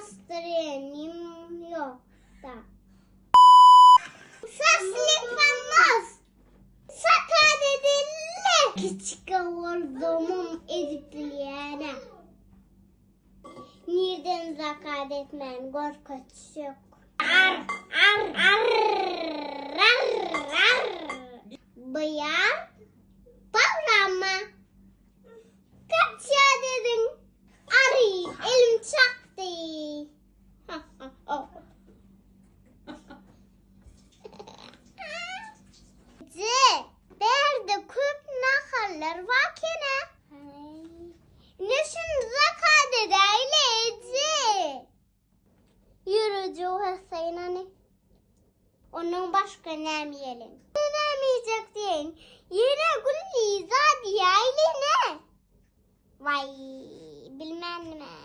Nastroýenim ýokda. Şaşlyk bolmaz. Sakat edildi. Kiçika boldumam edip bilýänä. Nirden zakat etmän görkezjek. Ar ar ar ar ar. Byýar programma. Kaçýa dediň. Ary elim çakdy. Eje, bärde köp nahallar bar ekeni. Ine şuny zakat edäýli eje. Ýürejigi hösseýin hany. Ondan başga näme iýeliň? Näme iýjek diýeýin. Ýene Gülliza diýäýli ine. Waý, bilmändim-ä.